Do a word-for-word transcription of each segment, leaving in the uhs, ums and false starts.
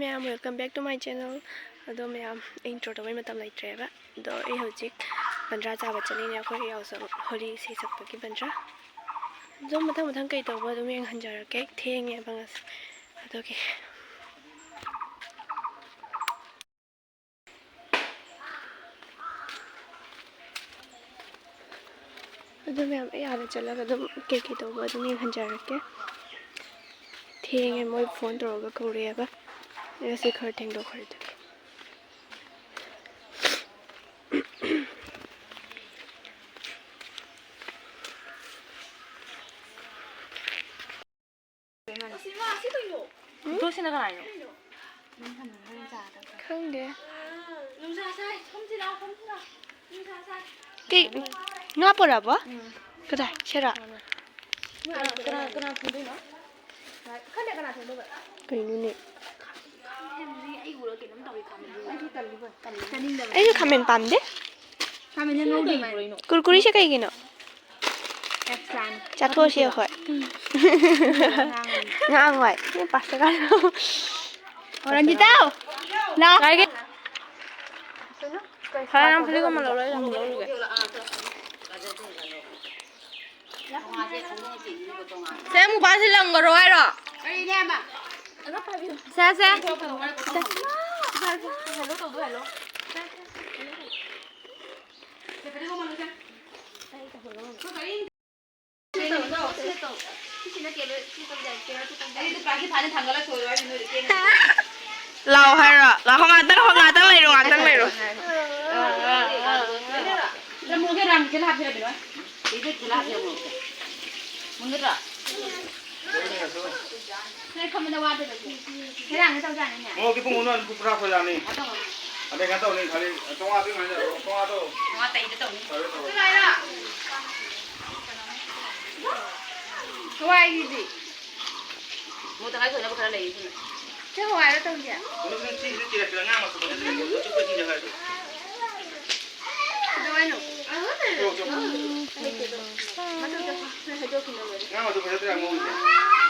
ꯃꯌꯥꯝ, welcome back to my channel. ꯑꯗꯣ ꯃꯌꯥꯝ, ꯑꯩ intro ꯇꯧꯕꯩ ꯃꯇꯝ ꯂꯩꯇ꯭ꯔꯦꯕ꯫ ꯑꯗꯣ ꯑꯩ ꯍꯧꯖꯤꯛ ꯕꯟꯗ꯭ꯔꯥ ꯆꯥꯕ ꯆꯠꯂꯤꯅꯦ, ꯑꯩꯈꯣꯏ ꯌꯥꯎꯁꯪ ꯍꯣꯂꯤ ꯏꯁꯩ ꯁꯛꯄꯒꯤ ꯕꯟꯗ꯭ꯔꯥ꯫ ꯑꯗꯨꯝ ꯃꯊꯪ ꯃꯊꯪ ꯀꯩ ꯇꯧꯕ ꯑꯗꯨꯝ ꯌꯦꯡꯍꯟꯖꯔꯛꯀꯦ꯫ ꯊꯦꯡꯉꯦꯕ ꯉꯁꯤ꯫ ꯑꯗꯨꯒꯤ꯫ ꯑꯗꯨ ꯃꯌꯥꯝ ꯑꯩ ꯑꯥꯗ ꯆꯠꯂꯒ ꯑꯗꯨꯝ ꯀꯩꯀꯩ ꯇꯧꯕ ꯑꯗꯨꯝ ꯌꯦꯡꯍꯟꯖꯔꯛꯀꯦ꯫ ꯊꯦꯡꯉꯦ, ꯃꯣꯏ phone ꯇꯧꯔꯒ ꯀꯧꯔꯛꯑꯦꯕ꯫ ꯑꯩ ꯉꯁꯤ ꯈꯔ ꯊꯦꯡꯗꯣꯛꯈ꯭ꯔꯦ ꯑꯗꯨꯒꯤ꯫ ꯏꯇꯣꯁꯤꯅ ꯀꯅꯥꯏꯅꯣ? ꯈꯪꯗꯦ꯫ ꯀꯩ, ꯉꯥ ꯄꯣꯔꯛꯑꯕꯣ? ꯀꯗꯥꯏ? ꯁꯦꯔꯥ? ꯀꯅꯥ, ꯀꯅꯥ ꯊꯣꯡꯗꯣꯏꯅꯣ? ꯈꯪꯗꯦ ꯀꯅꯥ ꯊꯣꯡꯗꯣꯏꯕ꯫ ꯀꯩꯅꯣꯅꯦ? ꯑꯩꯁꯨ ꯈꯥꯃꯦꯟ ꯄꯥꯝꯗꯦ꯫ ꯈꯥꯃꯦꯟ ꯉꯧꯗꯣꯏꯅꯦ꯫ ꯀꯨꯔꯀꯨꯔꯤꯁꯦ ꯀꯩꯒꯤꯅꯣ? ꯆꯥꯊꯣꯛꯑꯁꯤ ꯑꯩꯈꯣꯏ꯫ ꯉꯥꯡꯉꯣꯏ꯫ ꯅꯣꯏ ꯄꯥꯁꯇꯔ ꯀꯥꯏꯅ꯫ ꯑꯣ, ꯔꯟꯖꯤꯇꯥ! ꯂꯥꯛꯑꯣ꯫ ꯀꯥꯏꯒꯦ? ꯍꯥꯏꯔꯥꯡ ꯐꯗꯤꯒꯣꯝ ꯑꯃ ꯂꯧꯔꯣ, ꯑꯩ ꯑꯃꯨꯛ ꯂꯧꯔꯨꯒꯦ꯫ ꯁꯦ, ꯑꯃꯨꯕꯥꯁꯦ ꯂꯪꯒꯔꯣ ꯍꯥꯏꯔꯣ? ꯁꯦ, ꯁꯦ꯫ ꯂꯥꯛꯑꯣ ꯍꯥꯏꯔꯣ? ꯂꯥꯛꯑꯣ, ꯉꯥꯛꯇꯪ, ꯉꯥꯛꯇꯪ ꯂꯩꯔꯣ, ꯉꯥꯛꯇꯪ ꯂꯩꯔꯣ꯫ ꯅꯣꯏ ꯈꯝꯕꯗ ꯋꯥꯗꯕ ꯁꯤ, ꯁꯤ ꯈꯦꯔꯥꯡꯗ ꯇꯧꯖꯥꯠꯅꯤꯅꯦ꯫ ꯃꯣꯔꯣꯛꯇꯤ ꯄꯨꯡ ꯃꯉꯥ ꯅꯤꯐꯨ ꯄꯨꯔꯥ ꯍꯥꯞꯄ ꯌꯥꯅꯤ꯫ ꯑꯗꯩ ꯀꯩꯅꯣ ꯇꯧꯅꯤ, ꯈꯥꯂꯤ ꯇꯣꯉꯥꯟ ꯑꯗꯨꯝ ꯍꯥꯏꯅꯔꯣ, ꯇꯣꯉꯥꯟꯗꯣ꯫ ꯇꯣꯉꯥꯟ ꯇꯩꯗ ꯇꯧꯅꯤ꯫ ꯇꯧꯔꯦ, ꯇꯧꯔꯦ꯫ ꯍꯋꯥꯏꯒꯤꯗꯤ? ꯃꯣꯔꯣꯛ ꯇꯪꯈꯥꯏ ꯁꯣꯏꯅꯕ ꯈꯔ ꯂꯩ ꯑꯗꯨꯅ꯫ ꯁꯤ ꯍꯋꯥꯏꯔꯣ ꯇꯧꯔꯤꯁꯦ? ꯀꯩꯅꯣ, ꯁꯤ, ꯁꯤ ꯆꯤꯔꯛꯀꯦꯔꯥ, ꯉꯥ ꯃꯆꯨꯝ ꯑꯣꯏꯅ ꯑꯗꯨꯝ ꯑꯆꯨꯞꯄ ꯏꯁꯤꯡꯗ ꯈꯔ ꯑꯗꯨꯝ꯫ ꯀꯩꯗꯧ ꯍꯥꯏꯅꯣ? ꯃꯣꯔꯣꯛꯇꯣ꯫ ꯃꯆꯨꯝꯗꯣ ꯍꯩꯗꯣꯛꯈꯤꯅꯕ꯫ ꯉꯥ ꯃꯆꯨꯝ ꯐꯖꯗ꯭ꯔꯥ ꯉꯧꯔꯤꯁꯦ?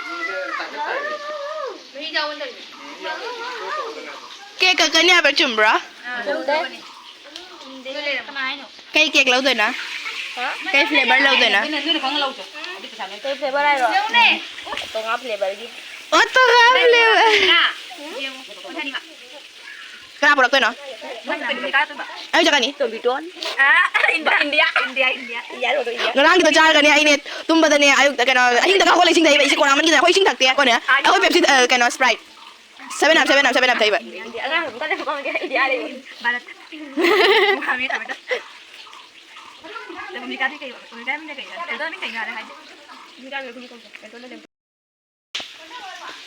ꯃꯣꯏꯁꯦ ꯇꯥꯏꯞ ꯇꯥꯏꯞ ꯇꯥꯏ꯫ ꯀꯦꯛ ꯀꯛꯀꯅꯤ ꯍꯥꯏꯕ ꯆꯨꯝꯕ꯭ꯔꯣ? ꯀꯩ ꯀꯦꯛ ꯂꯧꯗꯣꯏꯅꯣ? ꯀꯩ ꯐ꯭ꯂꯦꯚꯔ ꯂꯧꯗꯣꯏꯅꯣ? ꯀꯩ ꯐ꯭ꯂꯦꯚꯔ ꯍꯥꯏꯔꯣ? ꯑꯣꯇꯣꯉꯥ ꯐ꯭ꯂꯦꯚꯔꯒꯤ꯫ ꯑꯣꯇꯣꯉꯥ ꯐ꯭ꯂꯦꯚꯔ꯫ ꯀꯅꯥ ꯄꯨꯔꯛꯇꯣꯏꯅꯣ? ꯑꯩ ꯆꯠꯀꯅꯤ꯫ ꯉꯔꯥꯡꯒꯤꯗꯣ ꯆꯥꯔꯒꯅꯦ ꯑꯩꯅꯦ ꯇꯨꯝꯕꯗꯅꯦ ꯑꯌꯨꯛꯇ ꯀꯩꯅꯣ ꯑꯍꯤꯡꯗꯒ ꯍꯧꯒꯠꯂ ꯏꯁꯤꯡ ꯊꯛꯏꯕ꯫ ꯏꯁꯤꯡ ꯀꯣꯟꯅꯥꯃꯟꯒꯤꯗꯅ ꯑꯩꯈꯣꯏ ꯏꯁꯤꯡ ꯊꯛꯇꯦ꯫ ꯀꯣꯟꯅꯦ ꯑꯩꯈꯣꯏ ꯄꯦꯞꯁꯤ ꯀꯩꯅꯣ Sprite seven up seven up seven up ꯊꯛꯏꯕ꯫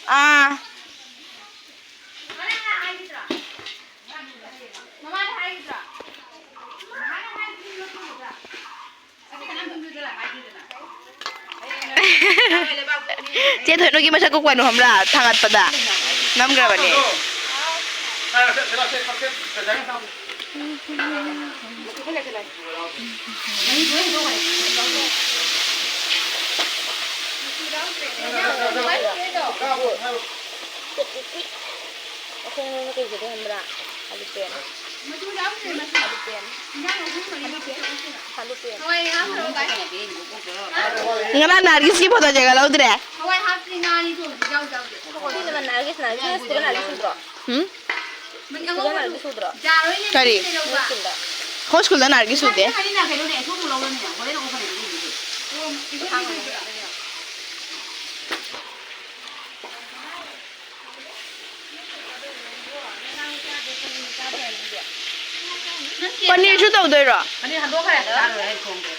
ꯑꯥ꯫ ꯆꯦ ꯊꯣꯏꯅꯨꯒꯤ ꯃꯁꯛ ꯀꯨꯀꯥꯟꯗꯣ ꯈꯪꯕ꯭ꯔꯥ? ꯊꯥꯡꯒꯠꯄꯗ ꯅꯝꯈ꯭ꯔꯕꯅꯦ꯫ ꯑꯩꯈꯣꯏ ꯑꯉꯥꯡꯅ ꯀꯩ ꯄꯤꯖꯒꯦ ꯈꯟꯕ꯭ꯔꯥ? ꯑꯂꯨ ꯄꯦꯟ꯫ ꯑꯂꯨ ꯄꯦꯟ꯫ ꯑꯂꯨ ꯄꯦꯟ꯫ ꯉꯔꯥꯡ ꯅꯍꯥꯟꯒꯤ ꯁꯤ ꯐꯣꯇꯣ ꯆꯦꯒ ꯂꯧꯗ꯭ꯔꯦ꯫ ꯁꯤꯅ ꯃꯅꯥꯒꯤ ꯁꯅꯥꯒꯤ ꯁ꯭ꯀꯨꯜ ꯅꯥꯒꯤ ꯁꯨꯗ꯭ꯔꯣ? ꯎꯝ? ꯁ꯭ꯀꯨꯜ ꯅꯥꯒꯤ ꯁꯨꯗ꯭ꯔꯣ? ꯀꯔꯤ? ꯁ꯭ꯀꯨꯜꯗ꯫ ꯑꯩꯈꯣꯏ ꯁ꯭ꯀꯨꯜꯗ ꯅꯥꯔꯒꯤ ꯁꯨꯗꯦ꯫ ꯄꯅꯤꯔꯁꯨ ꯇꯧꯗꯣꯏꯔꯣ? ꯄꯅꯤꯔ ꯍꯟꯗꯣꯛꯈ꯭ꯔꯦ꯫ ꯆꯥꯔꯣꯏ ꯍꯥꯏ ꯊꯣꯡꯗꯦ꯫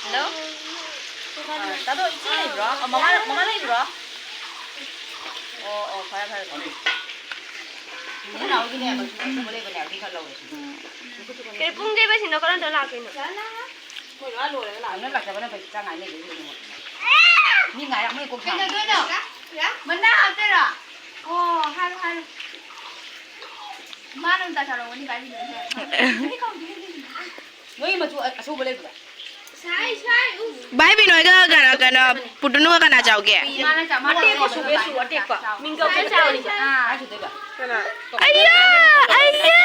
ꯍꯜꯂꯣ? ꯑ, ꯇꯥꯗꯣ, ꯏꯆꯦ ꯂꯩꯕ꯭ꯔꯣ? ꯑ, ꯃꯃꯥ, ꯃꯃꯥ ꯂꯩꯕ꯭ꯔꯣ? ꯑꯣ, ꯑꯣ, ꯐꯔꯦ, ꯐꯔꯦ, ꯐꯔꯦ꯫ ꯏꯆꯦ ꯅꯥꯎꯒꯤꯅꯦ, ꯃꯆꯨ ꯑꯁꯪꯕ ꯂꯩꯕꯅꯦ, ꯑꯗꯨ ꯈꯔ ꯂꯧꯔꯣ꯫ ꯀꯩꯅꯣ, ꯄꯨꯡ ꯀꯩ ꯕꯁꯁꯤꯅ ꯀꯔꯝ ꯇꯧꯔ ꯂꯥꯛꯇꯣꯏꯅꯣ? ꯃꯣꯏ ꯂꯣꯏ ꯂꯣꯏꯔꯒ ꯂꯥꯛꯑꯅꯤ꯫ ꯉꯟꯅ ꯂꯥꯛꯆꯕꯅ ꯐꯩ, ꯆꯥꯛ ꯉꯥꯏ ꯂꯩꯕꯩ ꯃꯤ ꯉꯥꯏꯔ ꯃꯣꯏ ꯀꯣꯛ ꯁꯥꯡꯉꯦ꯫ ꯀꯩꯗꯧꯗꯣꯏꯅꯣ? ꯃꯅꯥ ꯍꯥꯞꯇꯣꯏꯔꯣ? ꯑꯣ, ꯍꯥꯏꯔꯣ, ꯍꯥꯏꯔꯣ꯫ ꯃꯥꯅ ꯑꯃꯨꯛ ꯇꯥꯊꯔꯛꯑꯣꯅꯤ ꯀꯥꯏꯗꯅꯣ꯫ ꯅꯣꯏ ꯃꯆꯨ ꯑ-, ꯑꯁꯨꯕ ꯂꯩꯕ꯭ꯔꯣ? ꯚꯥꯏ ꯕꯤꯅꯣꯏꯒ ꯀꯩꯅꯣ, ꯀꯩꯅꯣ, ꯄꯨꯇꯨꯅꯨꯒ ꯀꯅꯥ ꯆꯥꯎꯒꯦ? ꯑꯇꯦꯛꯄ ꯁꯨꯕꯦ ꯁꯨ, ꯑꯇꯦꯛꯄ꯫ ꯃꯤꯡꯒꯧ ꯆꯥꯎꯔꯤꯁꯦ꯫ ꯑꯌꯥ! ꯑꯌꯥ!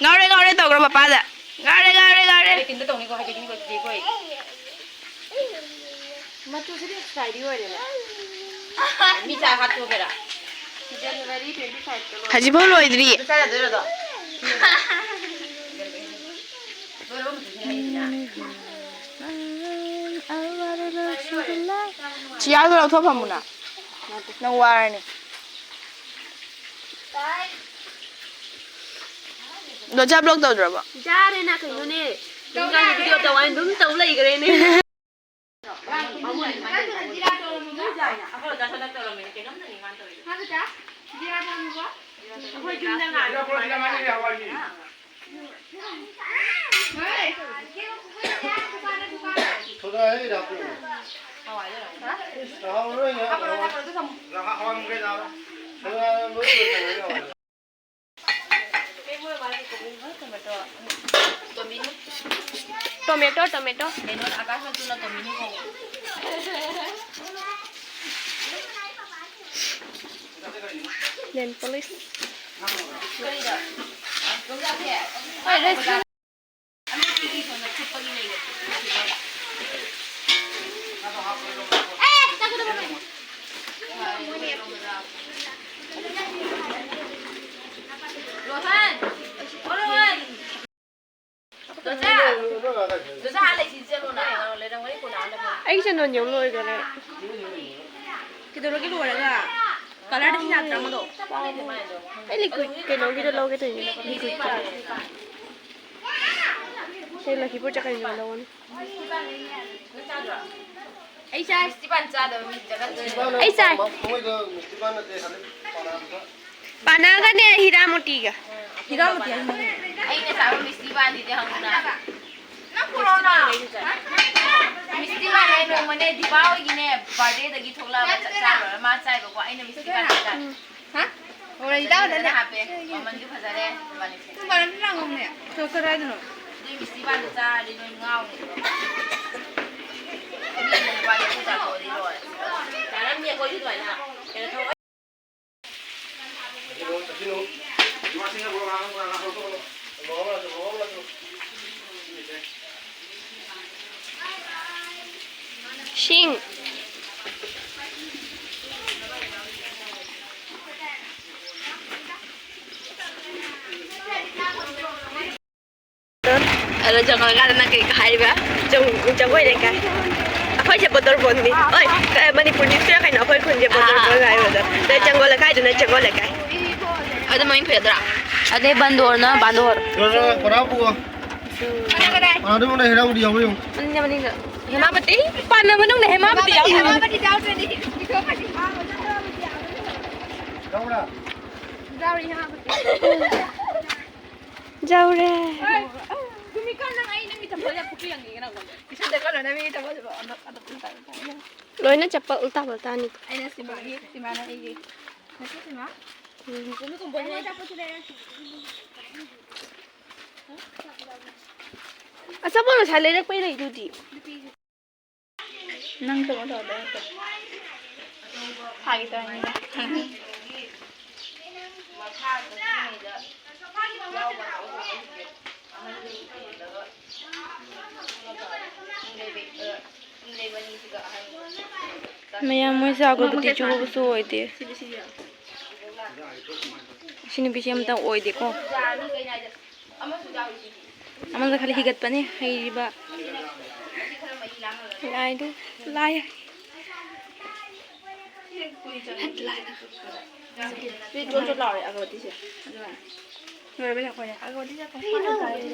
ꯉꯥꯎꯔꯦ, ꯉꯥꯎꯔꯦ ꯇꯧꯈ꯭ꯔꯣ ꯃꯄꯥꯗ꯫ ꯉꯥꯎꯔꯦ, ꯉꯥꯎꯔꯦ, ꯉꯥꯎꯔꯦ꯫ ꯃꯆꯨꯁꯤꯗꯤ expiry ꯑꯣꯏꯔꯦꯕ꯫ ꯃꯤ ꯆꯥ ꯍꯥꯠꯇꯣꯛꯑꯒꯦꯔꯥ? January twenty five ꯇ ꯂꯣꯏꯔꯦ꯫ ꯍꯧꯖꯤꯛꯐꯥꯎ ꯂꯣꯏꯗ꯭ꯔꯤ꯫ ꯑꯗꯨ ꯆꯥ ꯌꯥꯗꯣꯏꯔꯣ ꯑꯗꯣ? ꯂꯣꯏꯔꯕ ꯃꯆꯨꯁꯤꯅ ꯍꯩꯁꯤꯅ꯫ ꯆꯤꯌꯥꯔꯗꯣ ꯂꯧꯊꯣꯛ ꯐꯃꯨꯅ꯫ ꯅꯪ ꯋꯥꯔꯅꯤ꯫ ꯂꯣꯆꯥ block ꯇꯧꯗ꯭ꯔꯕꯣ? ꯆꯥꯔꯦꯅ ꯀꯩꯅꯣꯅꯦ꯫ ꯍꯧꯖꯤꯛꯀꯥꯟꯗꯤ video ꯇꯧ ꯍꯥꯏꯅ ꯑꯗꯨꯝ ꯇꯧ ꯂꯩꯈ꯭ꯔꯦꯅꯦ꯫ Tomato, tomato. Nail polish. ꯑꯩꯒꯤꯁꯦ ꯅꯣꯟ ꯌꯧ ꯂꯣꯏꯈꯔꯦ꯫ ꯀꯩꯗꯧꯔꯒꯦ ꯂꯣꯏꯔꯒ? Colourꯗꯤ ꯌꯥꯗ꯭ꯔꯥ ꯃꯗꯣ? ꯑꯩ liquid ꯀꯩꯅꯣꯒꯤꯗꯣ ꯂꯧꯒꯦ ꯇꯧꯔꯤꯅꯦ, liquid ꯀꯩꯅꯣ꯫ ꯑꯩ ꯂꯛꯈꯤꯄꯨꯔ ꯆꯠꯀꯅꯤ, ꯂꯧꯔꯅꯤ꯫ ꯑꯩ ꯆꯥꯏ꯫ Festival ꯆꯥꯗꯕ ꯃꯤ ꯖꯒꯠ ꯂꯩꯇꯦ꯫ ꯑꯩ ꯆꯥꯏ꯫ ꯄꯥꯅꯥꯒꯅꯦ, ꯍꯤꯔꯥꯃꯣꯇꯤꯒ꯫ ꯍꯤꯔꯥꯃꯣꯇꯤ ꯍꯥꯏꯁꯦ ꯀꯩꯅꯣ? ꯑꯩꯅ ꯆꯥꯕ ꯃꯤꯁꯇꯤ ꯄꯥꯟꯁꯤꯗꯤ ꯍꯪꯉꯨꯅ꯫ ꯃꯤꯁꯇꯤ ꯄꯥꯟ ꯍꯥꯏ ꯅꯣꯡꯃꯅꯦ ꯗꯤꯄꯥ ꯍꯣꯏꯒꯤꯅꯦ birthdayꯗꯒꯤ ꯊꯣꯛꯂꯛꯑꯒ ꯆꯥꯛ ꯆꯥꯔꯨꯔꯒ ꯃꯥ ꯆꯥꯏꯕꯀꯣ꯫ ꯑꯩꯅ ꯃꯤꯁꯇꯤ ꯄꯥꯟ ꯆꯥꯏ꯫ ꯍꯥ? ꯀꯔꯤ ꯇꯥꯗꯅꯦ? ꯍꯥꯞꯄꯦ꯫ ꯃꯃꯟꯁꯨ ꯐꯖꯔꯦ꯫ ꯂꯨꯄꯥ ꯂꯤꯁꯤꯡ꯫ ꯄꯨꯡ ꯕꯥꯔꯣ ꯂꯥꯡꯉꯝꯅꯦ꯫ ꯀ-, ꯀꯗꯥꯏꯗꯅꯣ? ꯑꯗꯨꯏ ꯃꯤꯁꯇꯤ ꯕꯥꯟꯗꯣ ꯆꯥꯔꯗꯤ ꯅꯣꯏ ꯉꯥꯎꯅꯤꯀꯣ꯫ ꯃꯤꯅ ꯂꯨꯄꯥ ꯅꯤꯐꯨ ꯇꯥꯊꯣꯛꯑꯗꯤ ꯂꯣꯏꯔꯦ꯫ ꯆꯥꯔꯝꯅꯤ ꯑꯩꯈꯣꯏꯁꯨ ꯑꯗꯨꯃꯥꯏꯅ꯫ ꯀꯩꯅꯣ ꯇꯧ-꯫ ꯁꯤꯡ꯫ ꯑꯗꯣ ꯖꯪꯒꯜ ꯀꯥꯗꯅ ꯀꯩ ꯍꯥꯏꯔꯤꯕ? ꯖꯪ-, ꯖꯒꯣꯏ ꯂꯩꯀꯥꯏ꯫ ꯑꯩꯈꯣꯏꯁꯦ ꯕꯣꯇꯜ ꯕꯣꯟꯅꯤ꯫ ꯑꯣꯏ, ꯀ-, ꯃꯅꯤꯄꯨꯔꯗꯤ ꯁꯤꯔ ꯀꯩꯅꯣ ꯑꯩꯈꯣꯏ ꯈꯨꯟꯁꯦ ꯕꯣꯇꯜ ꯕꯣꯟ ꯍꯥꯏꯕꯗꯣ꯫ ꯑꯗꯩ ꯖꯪꯒꯜ ꯂꯩꯀꯥꯏꯗꯨꯅ ꯖꯒꯣꯏ ꯂꯩꯀꯥꯏ꯫ ꯑꯗꯨ ꯃꯃꯤꯡ ꯐꯖꯗ꯭ꯔꯥ? ꯑꯗꯩ ꯕꯟꯗꯣꯔꯅ ꯕꯥꯟꯗꯣꯔ꯫ ꯕꯣꯔꯥ ꯄꯨꯑꯣ꯫ ꯀꯅꯥ ꯀꯅꯥ? ꯑꯗꯨ ꯃꯅꯨꯡꯗ ꯍꯦꯔꯥꯕꯨꯗꯤ ꯌꯥꯎꯕ꯭ꯔꯥ ꯌꯦꯡꯉꯨ꯫ ꯃꯅꯤꯡꯗ, ꯃꯅꯤꯡꯗ꯫ ꯍꯦꯃꯥꯄꯇꯤ? ꯄꯥꯟꯅꯕ ꯃꯅꯨꯡꯗ ꯍꯦꯃꯥꯄꯇꯤ ꯌꯥꯎꯕ꯭ꯔꯥ? ꯍꯦꯃꯥꯄꯇꯤ ꯌꯥꯎꯗ꯭ꯔꯗꯤ ꯄꯤꯊꯣꯛꯈ꯭ꯔꯗꯤ꯫ ꯌꯥꯎꯕ꯭ꯔꯥ? ꯌꯥꯎꯔꯤ ꯍꯦꯃꯥꯄꯇꯤ꯫ ꯌꯥꯎꯔꯦ꯫ ꯍꯣꯏ꯫ ꯒꯨꯃꯤꯀꯥ, ꯅꯪ ꯑꯩ ꯅꯪꯒꯤ ꯆꯝꯐꯜꯁꯦ ꯐꯨꯛꯄꯤꯔꯝꯒꯦ ꯅꯪꯉꯣꯟꯗ꯫ ꯏꯁꯟꯗ ꯀꯩꯅꯣ ꯅꯪꯒꯤ ꯆꯝꯐꯜꯁꯤꯕꯣ? ꯑꯗꯣ, ꯑꯗꯣ, ꯑꯗꯣ, ꯑꯗꯣ꯫ ꯂꯣꯏꯅ ꯆꯠꯄ ꯎꯜꯇꯥ ꯄꯜꯇꯥꯅꯤ꯫ ꯑꯩꯅ ꯁꯤꯃꯥꯒꯤ, ꯁꯤꯃꯥꯅ ꯑꯩꯒꯤ꯫ ꯅꯠꯇꯦ, ꯁꯤꯃꯥ꯫ ꯎꯝ꯫ ꯀꯩꯅꯣ ꯆꯝꯐꯜꯁꯦ ꯑꯩ ꯑꯆꯥꯄꯣꯠ ꯉꯁꯥꯏ ꯂꯩꯔꯛꯄꯩ ꯂꯩꯗꯨꯗꯤ꯫ ꯅꯪ ꯀꯩꯅꯣ ꯇꯧꯔꯗꯤ ꯍꯦꯛꯇ ꯐꯥꯒꯤ ꯇꯧꯔꯤꯅꯤꯗ꯫ ꯃꯌꯥꯝ ꯃꯣꯏ ꯆꯥꯒꯗꯨꯗꯤ ꯆꯨꯕꯁꯨ ꯑꯣꯏꯗꯦ꯫ ꯁꯤ ꯅꯨꯄꯤꯁꯤ ꯑꯃꯇ ꯑꯣꯏꯗꯦꯀꯣ꯫ ꯑꯃꯗ ꯈꯔ ꯍꯤꯒꯠꯄꯅꯦ ꯍꯩꯔꯤꯕ ꯂꯥꯏꯗꯨ꯫ ꯂꯥꯏ꯫ ꯁꯤ ꯆꯣꯠ ꯆꯣꯠ ꯂꯥꯎꯔꯦ ꯑꯒꯔꯕꯇꯤꯁꯦ꯫ ꯑꯗꯨꯅ ꯂꯣꯏꯔꯕ ꯌꯥꯈꯣꯏꯅꯦ꯫ ꯑꯒꯔꯕꯇꯤꯁꯦ ꯀꯣꯛꯐꯥꯏ ꯀꯥꯏꯔꯦ꯫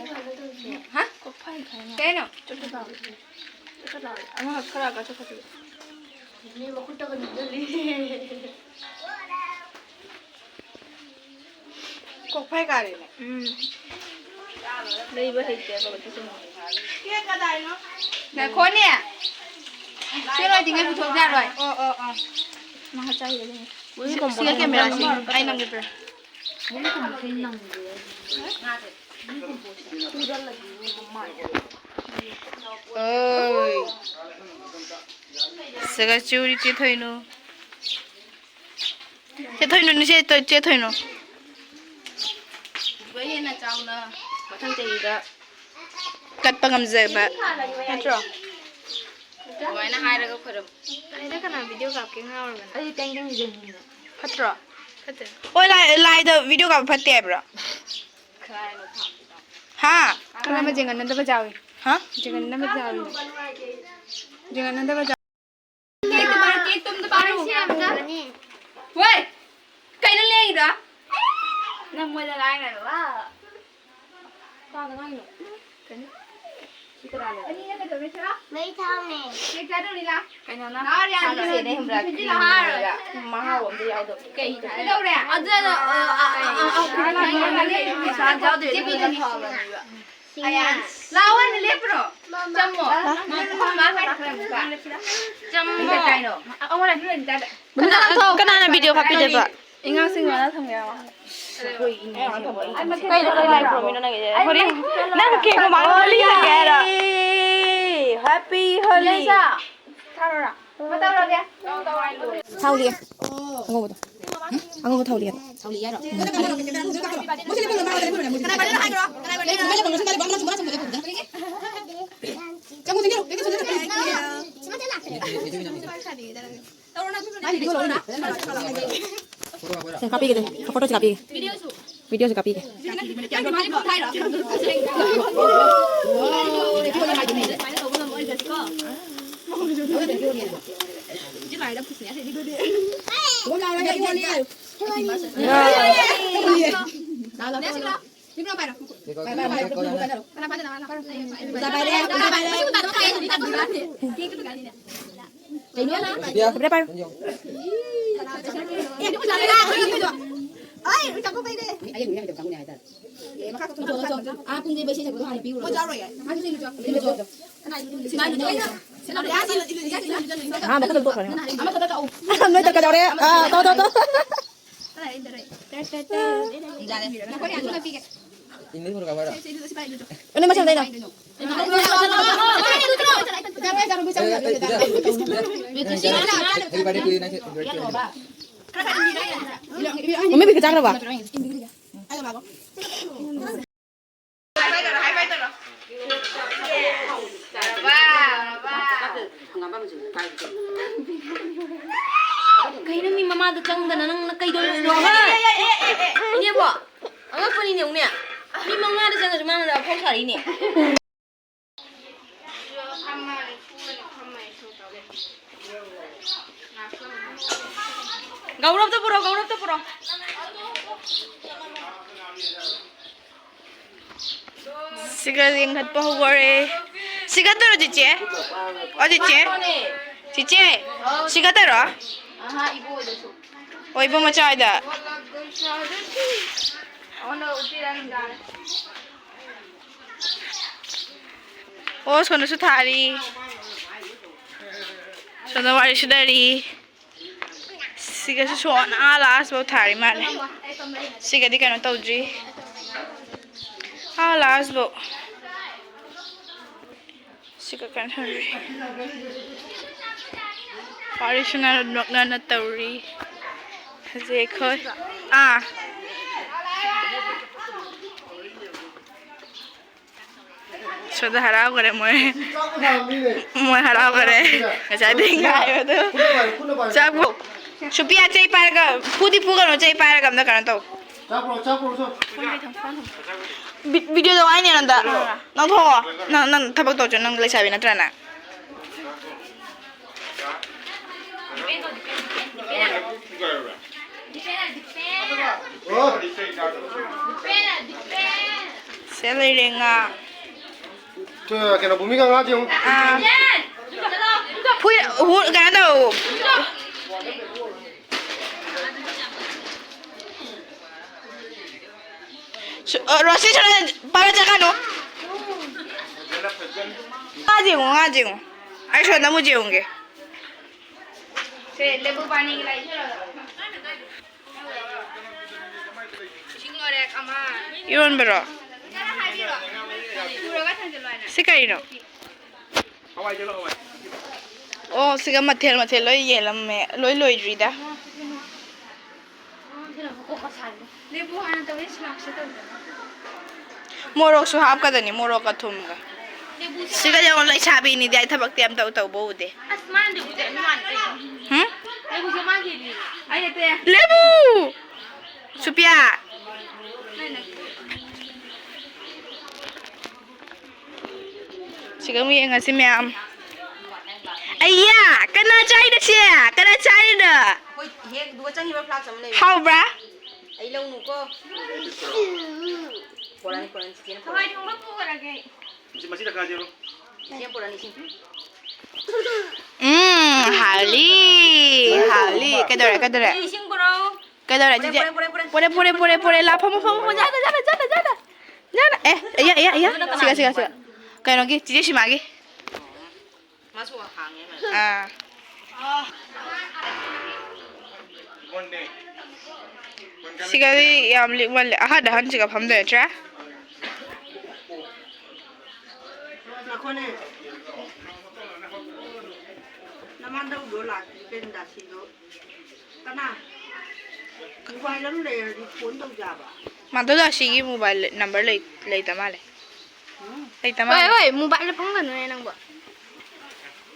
ꯍꯥ? ꯀꯣꯛꯐꯥꯏ ꯀꯥꯏꯔꯦ꯫ ꯀꯩꯅꯣ? ꯆꯣꯠ ꯆꯣꯠ ꯂꯥꯎꯔꯦ꯫ ꯆꯣꯠ ꯆꯣꯠ ꯂꯥꯎꯔꯦ꯫ ꯑꯃ ꯈꯔ ꯀꯥꯊꯣꯛ ꯀꯥꯊꯣꯛ꯫ ꯅꯦ ꯃꯈꯨꯠꯇꯒ ꯅꯝꯖꯜꯂꯤ꯫ ꯀꯣꯛꯐꯥꯏ ꯀꯥꯔꯦꯅꯦ꯫ ꯎꯝ꯫ ꯂꯩꯕ ꯍꯩꯇꯦ ꯑꯒꯔꯕꯇꯤꯁꯦ꯫ ꯉꯥꯏꯈꯣꯅꯦ꯫ ꯁꯤ ꯂꯣꯏꯗ꯭ꯔꯤꯉꯩ ꯄꯨꯊꯣꯛ ꯌꯥꯔꯣꯏ꯫ ꯑꯣ, ꯑꯣ, ꯑꯣ꯫ ꯃꯥ ꯆꯥꯏꯔꯦ꯫ ꯁꯤ-, ꯁꯤꯒ ꯀꯦꯃꯦꯔꯥꯁꯤ ꯑꯩ ꯅꯝꯒꯦ ꯇꯧꯔꯦ꯫ ꯑꯣꯏ꯫ ꯁꯒꯥꯆꯧꯔꯤ ꯆꯦ ꯊꯣꯏꯅꯨ꯫ ꯆꯦ ꯊꯣꯏꯅꯨ, ꯆꯦ ꯊꯣꯏ-, ꯆꯦ ꯊꯣꯏꯅꯨ꯫ ꯍꯦꯟꯅ ꯆꯥꯎꯅ ꯃꯊꯪ ꯆꯍꯤꯗ ꯀꯠꯄ ꯉꯝꯖꯕ ꯅꯠꯇ꯭ꯔꯣ? ꯑꯗꯨꯃꯥꯏꯅ ꯍꯥꯏꯔꯒ ꯈꯣꯏꯔꯝ꯫ ꯑꯩꯗ ꯀꯅꯥ ꯚꯤꯗꯤꯑꯣ ꯀꯥꯞꯀꯦ ꯉꯥꯎꯔꯕꯅꯦ? ꯑꯩ ꯇꯦꯡ ꯇꯦꯡ ꯌꯦꯡꯅꯤꯡꯉꯦ꯫ ꯐꯠꯇ꯭ꯔꯣ? ꯐꯠꯇꯦ꯫ ꯍꯣꯏ, ꯂꯥꯏ-, ꯂꯥꯏꯗ ꯚꯤꯗꯤꯑꯣ ꯀꯥꯞꯄ ꯐꯠꯇꯦ ꯍꯥꯏꯕ꯭ꯔꯣ? ꯍꯥ? ꯀꯅꯥꯅꯣ? ꯖꯦꯡꯒꯟꯅꯗꯕ ꯆꯥꯎꯏ꯫ ꯍꯥ? ꯖꯦꯡꯒꯟꯅꯗꯕ ꯆꯥꯎꯏ꯫ ꯖꯦꯡꯒꯟꯅꯗꯕ ꯆꯥꯎꯏ꯫ ꯀꯦꯛꯇꯨ ꯄꯥꯏꯔꯣ, ꯀꯦꯛꯇꯨ ꯑꯝꯇ ꯄꯥꯏꯔꯣ꯫ ꯍꯣꯏ! ꯀꯩꯅꯣ ꯂꯦꯡꯉꯤꯗꯣ? ꯅꯪ ꯃꯣꯏꯗ ꯉꯥꯡꯉꯤꯔꯣ? ꯀꯅꯥꯗ ꯉꯥꯡꯉꯤꯅꯣ? ꯀꯩꯅꯣ? ꯁꯤ ꯀꯅꯥꯅꯣ? ꯑꯅꯤꯅ ꯀꯩꯗꯧꯔꯦ, ꯁꯤꯔ? ꯃꯩ ꯊꯥꯎꯅꯦ꯫ ꯀꯦꯛ ꯆꯥꯗꯧꯔꯤ ꯂꯥ? ꯀꯩꯅꯣ ꯅꯪ? ꯅꯍꯥ ꯑꯣꯏꯔꯤꯉꯩꯗ ꯁꯥꯟꯅꯁꯦꯅꯦ ꯈꯪꯕ꯭ꯔꯥ? ꯁꯤꯗꯤ ꯂꯥꯛꯑꯔꯣꯏ꯫ ꯃꯍꯥꯎ ꯑꯝꯇ ꯌꯥꯎꯗꯕ꯫ ꯀꯩ ꯀꯩꯗꯧꯔꯦ? ꯑꯗꯨꯅ, ꯑ, ꯑ, ꯑ, ꯑ, ꯆꯦ ꯄꯤꯗꯅꯤ꯫ ꯂꯥꯛꯑꯣ, ꯍꯥꯟꯅ ꯂꯦꯞꯄꯨꯔꯣ꯫ ꯆꯝꯃꯣ꯫ ꯃꯥ ꯈꯔ ꯑꯃꯨꯛꯀ꯫ ꯆꯝꯃꯣ꯫ ꯀꯩ ꯀꯥꯏꯅꯣ? ꯀꯅꯥ-, ꯀꯅꯥꯅ ꯚꯤꯗꯤꯑꯣ ꯀꯥꯞꯄꯤꯗꯣꯏꯕ? ꯑꯉꯥꯡꯁꯤꯡ ꯃꯅꯥ ꯊꯝꯒꯦ ꯍꯥꯏꯔꯣ? ꯀꯩꯗ ꯀꯩ ꯂꯥꯏ ꯈꯨꯔꯨꯝꯃꯤꯅꯣ ꯅꯪꯒꯤꯁꯦ? ꯍꯣꯔꯦꯟ ꯅꯪ ꯀꯦꯛ ꯃꯃꯥꯡꯗ ꯍꯣꯂꯤ ꯁꯥꯒꯦ ꯍꯥꯏꯔꯣ? ꯍꯦꯄꯤ ꯍꯣꯂꯤ꯫ ꯊꯥꯔꯣꯔꯥ? ꯊꯥꯎ ꯂꯤꯌꯦ꯫ ꯑꯉꯧꯕꯗꯣ꯫ ꯑꯉꯧꯕ ꯊꯥꯎ ꯂꯤꯌꯦ꯫ ꯁꯦ, ꯀꯥꯞꯄꯤꯒꯦ, ꯐꯣꯇꯣꯁꯦ ꯀꯥꯞꯄꯤꯒꯦ꯫ ꯚꯤꯗꯤꯑꯣꯁꯦ ꯀꯥꯞꯄꯤꯒꯦ꯫ ꯑꯍꯥꯟꯕ ꯈꯨꯗꯣꯜ ꯇꯣꯛꯈ꯭ꯔꯦ꯫ ꯅꯣꯏ ꯇꯠꯀꯗꯧꯔꯦ꯫ ꯑꯥ, ꯇꯧ, ꯇꯧ, ꯇꯧ꯫ ꯌꯥꯔꯦ꯫ ꯏꯪꯂꯤꯁ ꯄꯨꯔꯛꯑꯣ ꯍꯥꯏꯔꯣ? ꯎꯅ ꯃꯁꯤ ꯑꯝꯇ ꯌꯦꯡꯉꯣ꯫ ꯃꯃꯤ ꯄꯤꯛ ꯆꯥꯈ꯭ꯔꯕ? ꯀꯩꯅꯣ ꯃꯤ ꯃꯃꯥꯗ ꯆꯪꯗꯅ ꯅꯪꯅ ꯀꯩꯗꯧꯔꯤꯅꯣ? ꯏꯅꯦꯕꯣ, ꯑꯉꯛꯄꯅꯤꯅꯦ ꯎꯅꯦ꯫ ꯃꯤ ꯃꯃꯥꯗ ꯆꯪꯉꯁꯨ ꯃꯥꯅ ꯑꯐꯥꯎ ꯁꯥꯔꯤꯅꯦ꯫ ꯒꯧꯔꯕꯇ ꯄꯨꯔꯛꯑꯣ, ꯒꯧꯔꯕꯇ ꯄꯨꯔꯛꯑꯣ꯫ ꯁꯤꯒ ꯂꯤꯡꯈꯠꯄ ꯍꯧꯗꯣꯔꯦ꯫ ꯁꯤꯒ ꯇꯧꯔꯣ, ꯆꯤꯆꯦ꯫ ꯑꯣ, ꯆꯤꯆꯦ꯫ ꯆꯤꯆꯦ, ꯁꯤꯒ ꯇꯧꯔꯣ꯫ ꯑꯣ, ꯏꯕꯣ ꯃꯆꯥ ꯍꯣꯏꯗ꯫ ꯑꯣ, ꯁꯣꯝꯗꯁꯨ ꯊꯥꯔꯤ꯫ ꯁꯣꯝꯗ ꯋꯥꯔꯤ ꯁꯤꯗꯔꯤ꯫ ꯁꯤꯒꯁꯨ ꯁꯣꯟ ꯑꯥ ꯂꯥꯁꯐꯥꯎ ꯊꯥꯔꯤ ꯃꯥꯜꯂꯦ꯫ ꯁꯤꯒꯗꯤ ꯀꯩꯅꯣ ꯇꯧꯗ꯭ꯔꯤ꯫ ꯑꯥ ꯂꯥꯁꯐꯥꯎ꯫ ꯁꯤꯒ ꯀꯩꯅꯣ ꯇꯧꯔꯤ꯫ ꯋꯥꯔꯤꯁꯨ ꯅꯣꯛꯅꯅ ꯇꯧꯔꯤ꯫ ꯍꯧꯖꯤꯛ ꯑꯩꯈꯣꯏ ꯑꯥ꯫ ꯁꯣꯝꯗ ꯍꯔꯥꯎꯈꯔꯦ ꯃꯣꯏ꯫ ꯃꯣꯏ ꯍꯔꯥꯎꯈꯔꯦ꯫ ꯉꯁꯥꯏꯗꯒꯤ ꯉꯥꯏꯕꯗꯣ꯫ ꯆꯥꯛꯄꯨ-, ꯁꯨꯄꯤꯌꯥ ꯆꯩ ꯄꯥꯏꯔꯒ, ꯐꯨꯗꯤ ꯐꯨꯒꯅꯨ, ꯆꯩ ꯄꯥꯏꯔꯒ ꯑꯝꯇ ꯀꯩꯅꯣ ꯇꯧ꯫ ꯚꯤ-, ꯚꯤꯗꯤꯑꯣꯗꯣ ꯋꯥꯏꯅꯦ ꯅꯟꯗ꯫ ꯅꯪ ꯊꯣꯛꯑꯣ꯫ ꯅꯪ, ꯅꯪ ꯊꯕꯛ ꯇꯧ ꯆꯣ, ꯅꯪ ꯂꯩꯁꯥꯕꯤ ꯅꯠꯇ꯭ꯔꯅꯦ? ꯁꯦ ꯂꯩꯔꯦ ꯉꯥ꯫ ꯀꯩꯅꯣ, ꯚꯨꯃꯤꯀꯥ ꯉꯥ ꯊꯤꯌꯨ꯫ ꯑꯥ꯫ ꯍꯨꯏ-, ꯍꯨ-, ꯀꯩꯅꯣ ꯇꯧ꯫ ꯁꯨ-, ꯑ, ꯔꯣꯁꯤ, ꯁꯣꯝꯗ ꯄꯥꯏꯕ ꯆꯠꯀꯅꯨ꯫ ꯉꯥ ꯌꯦꯡꯉꯨ, ꯉꯥ ꯌꯦꯡꯉꯨ꯫ ꯑꯩ ꯁꯣꯝꯗ ꯑꯃꯨꯛ ꯌꯦꯡꯉꯨꯒꯦ꯫ ꯁꯦ, ꯂꯦꯕꯨ ꯄꯥꯅꯤꯒꯤ ꯂꯥꯏ ꯁꯦ ꯂꯧꯔꯣ꯫ ꯏꯔꯣꯟꯕꯔꯣ? ꯁꯤ ꯀꯩꯅꯣ? ꯑꯣ, ꯁꯤꯒ ꯃꯊꯦꯜ ꯃꯊꯦꯜ ꯂꯣꯏ ꯌꯦꯜꯂꯝꯃꯦ, ꯂꯣꯏ ꯂꯣꯏꯗ꯭ꯔꯤꯗ꯫ ꯃꯣꯔꯣꯛꯁꯨ ꯍꯥꯞꯀꯗꯅꯤ, ꯃꯣꯔꯣꯛꯀ ꯊꯨꯝꯒ꯫ ꯁꯤꯒ ꯌꯦꯡꯉꯣ, ꯂꯩꯁꯥꯕꯤꯅꯤꯗꯤ ꯑꯩ ꯊꯕꯛꯇꯤ ꯑꯝꯇ ꯇꯧꯕ ꯎꯗꯦ꯫ ꯍꯨꯝ? ꯂꯦꯕꯨ! ꯁꯨꯄꯤꯌꯥ! ꯁꯤꯒ ꯑꯃꯨꯛ ꯌꯦꯡꯉꯁꯤ ꯃꯌꯥꯝ꯫ ꯑꯩꯌꯥ! ꯀꯅꯥ ꯆꯥꯏꯅꯣ ꯁꯤ? ꯀꯅꯥ ꯆꯥꯏꯅꯣ? ꯑꯩꯈꯣꯏ ꯍꯦꯛ ꯑꯗꯨꯒ ꯆꯪꯈꯤꯕ flask ꯑꯃ ꯂꯩꯕꯅꯦ꯫ ꯍꯥꯎꯕ꯭ꯔꯥ? ꯑꯩ ꯂꯧꯅꯨꯀꯣ꯫ ꯄꯣꯔꯛꯑꯅꯤ, ꯄꯣꯔꯛꯑꯅꯤ, ꯆꯤꯆꯦꯅ ꯍꯋꯥꯏ ꯄꯣꯔꯛꯑꯅꯤ꯫ ꯊꯣꯡꯕ ꯄꯨꯈ꯭ꯔꯒꯦ꯫ ꯃꯁꯤ, ꯃꯁꯤ ꯗꯔꯀꯥꯔ ꯆꯦꯜꯂꯣ꯫ ꯆꯤꯆꯦꯅ ꯄꯣꯔꯛꯑꯅꯤ, ꯏꯁꯤꯡ꯫ ꯎꯝ, ꯍꯥꯎꯂꯤ, ꯍꯥꯎꯂꯤ꯫ ꯀꯩꯗꯧꯔꯦ, ꯀꯩꯗꯧꯔꯦ? ꯏꯁꯤꯡ ꯄꯨꯔꯛꯑꯣ꯫ ꯀꯩꯗꯧꯔꯦ, ꯄꯨꯔꯦ, ꯆꯤꯆꯦ? ꯄꯨꯔꯦ, ꯄꯨꯔꯦ, ꯄꯨꯔꯦ꯫ ꯄꯨꯔꯦ, ꯄꯨꯔꯦ, ꯄꯨꯔꯦ, ꯄꯨꯔꯦ꯫ ꯂꯥ, ꯐꯝꯃꯣ, ꯐꯝꯃꯣ, ꯐꯝꯃꯣ꯫ ꯌꯥꯗ, ꯌꯥꯗ, ꯌꯥꯗ, ꯌꯥꯗ꯫ ꯌꯥꯗ꯫ ꯑꯦ, ꯑꯦ, ꯌꯥ, ꯌꯥ, ꯌꯥ꯫ ꯑꯗꯨꯅ ꯁꯤꯒ, ꯁꯤꯒ, ꯀꯅꯥꯒꯤ? ꯁꯤꯒ꯫ ꯀꯩꯅꯣꯒꯤ, ꯆꯤꯆꯦ ꯁꯤꯃꯥꯒꯤ꯫ ꯃꯥꯁꯨ ꯍꯥꯡꯉꯦ, ꯃꯥ꯫ ꯑꯥ꯫ ꯁꯤꯒꯗꯤ ꯌꯥꯝ ꯂꯤꯛꯃꯜꯂꯦ꯫ ꯑꯍꯟ ꯑꯍꯟꯁꯤꯒ ꯐꯝꯗꯣꯏ ꯅꯠꯇ꯭ꯔꯥ? ꯉꯥꯏꯈꯣꯅꯦ꯫ ꯅꯃꯥꯟꯗꯧꯗꯣ ꯂꯥꯛꯇ꯭ꯔꯤ, ꯄ꯭ꯔꯦꯝꯗꯥꯁꯤꯗꯣ꯫ ꯀꯅꯥ? ꯃꯣꯕꯥꯏꯜ ꯑꯃ ꯂꯩꯔꯗꯤ ꯐꯣꯟ ꯇꯧꯖꯥꯕ꯫ ꯃꯥꯗꯣ ꯗꯥꯁꯤꯒꯤ ꯃꯣꯕꯥꯏꯜ ꯅꯝꯕꯔ ꯂꯩ-, ꯂꯩꯇ ꯃꯥꯜꯂꯦ꯫ ꯂꯩꯇ ꯍꯣꯏ, ꯃꯥꯜꯂꯦ꯫ ꯍꯣꯏ, ꯃꯣꯕꯥꯏꯜꯗ ꯄꯪꯒꯅꯨꯍꯦ ꯅꯪꯕꯣ꯫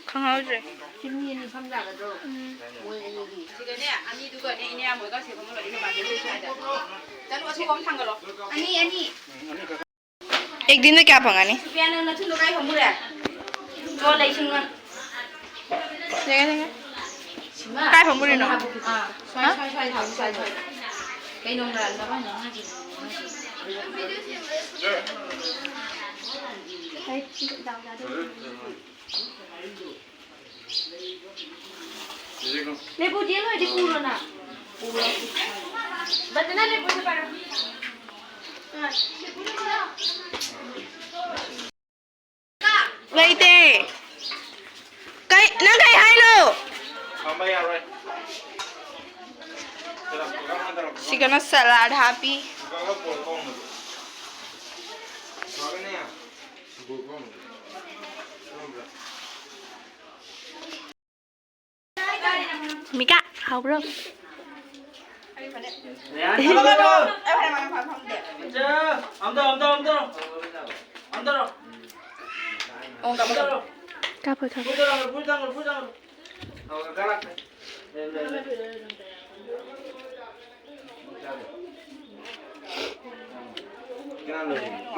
ꯈꯪꯍꯧꯗ꯭ꯔꯦ꯫ ꯁꯤ ꯃꯤ ꯑꯅꯤ ꯐꯝ ꯌꯥꯒꯗ꯭ꯔꯣ? ꯎꯝ꯫ ꯃꯣꯏ ꯑꯅꯤꯒꯤ꯫ ꯁꯤꯗꯅꯦ, ꯑꯅꯤꯗꯨꯒꯅꯦ, ꯏꯅꯦ ꯃꯣꯏꯒ ꯁꯤ ꯐꯝꯍꯜꯂꯣ, ꯏꯅꯦ ꯕꯥꯖꯦꯟꯗ ꯁ꯭ꯋꯥꯏꯗ꯫ ꯆꯠꯂꯨ, ꯑꯁꯣꯝ ꯊꯥꯡꯒꯠꯂꯣ꯫ ꯑꯅꯤ, ꯑꯅꯤ꯫ ꯑꯦꯛ ꯗꯤꯟꯗ ꯀꯌꯥ ꯐꯪꯒꯅꯤ? ꯁꯨꯄꯤꯌꯥ, ꯅꯪ ꯅꯊꯨꯟꯗꯣ ꯀꯥꯏ ꯐꯝꯃꯨꯔꯦ? ꯆꯣ, ꯂꯩ ꯁꯤꯡꯉꯣ꯫ ꯌꯦꯡꯉꯦ, ꯌꯦꯡꯉꯦ꯫ ꯁꯤꯃ꯫ ꯀꯥꯏ ꯐꯝꯃꯨꯔꯤꯅꯣ? ꯑꯥ, ꯁ꯭ꯋꯥꯏ, ꯍꯥ? ꯁ꯭ꯋꯥꯏ, ꯁ꯭ꯋꯥꯏ, ꯁ꯭ꯋꯥꯏ, ꯁ꯭ꯋꯥꯏ, ꯁ꯭ꯋꯥꯏ꯫ ꯀꯩꯅꯣ ꯅꯕꯥꯅꯤ ꯉꯥꯡꯉꯤꯁꯦ? ꯂꯦꯕꯨ ꯆꯦ ꯂꯣꯏꯔꯗꯤ ꯄꯨꯔꯣ ꯅꯪ꯫ ꯕꯟꯗꯅ ꯂꯦꯕꯨꯁꯦ ꯄꯥꯏꯔꯣ꯫ ꯂꯩꯇꯦ꯫ ꯀꯩ, ꯅꯪ ꯀꯩ ꯍꯥꯏꯅꯣ? ꯁꯤꯒꯅ ꯁꯂꯥꯗ ꯍꯥꯞꯄꯤ꯫ ꯃꯤꯀꯥ, ꯍꯥꯎꯕ꯭ꯔꯣ? ꯑꯝꯗ, ꯑꯝꯗ, ꯑꯝꯗ, ꯑꯝꯗ꯫ ꯀꯥꯞꯄꯣꯏ, ꯀꯥꯞꯄꯣꯏ꯫